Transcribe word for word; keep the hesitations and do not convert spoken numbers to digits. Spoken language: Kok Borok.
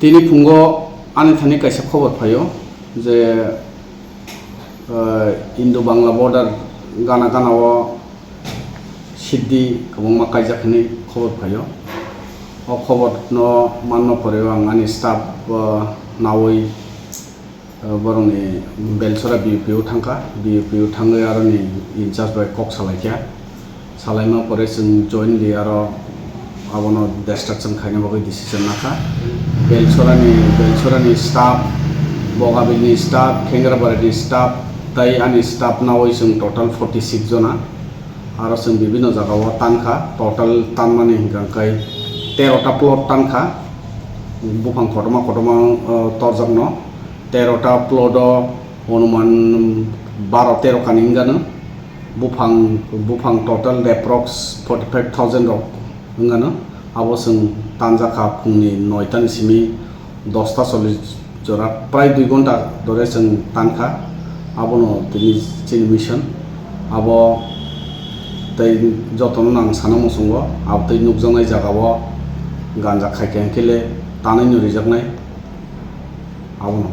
Tini phungo ani thani kaisa khobor phaio je, ah, Indo-Bangla border gana gana o siddi kwbangma kaijak hinwi khobor phaio. O khobor no manna pore ang ani staff, ah, nawi, ah, borokni Belchora B O P o thangkha, B O P o thangwi aroni in charge bai kok salaikha. Salaima pore chwng jointly aro abono destruction khaina bagwi decision nakha. Belchorani, Belchorani staff, Bogabilni staff, Khengrabarini staff, tai ani staff nawi chwng total forty six jona. Aro chwng bibinno jagao tankha, total tanmani hwnkha khe tero ta plot tankha, buphang kotorma kotorma, uh, torjakno. Tero ta plot o onuman baro tero kani wngano. Buphang, buphang total approx forty five thousand rok wngano. Abo chwng tanjakha phungni noi tani simi dosta chollish jora, prai dui ghonta dhore chwng tankha. Abono tini chini mission. Abo tei jotono nang sana muchungo, abo tei nukjaknai jagao ganja khaikha hwnkhe le tanwi no rijaknai. Abono.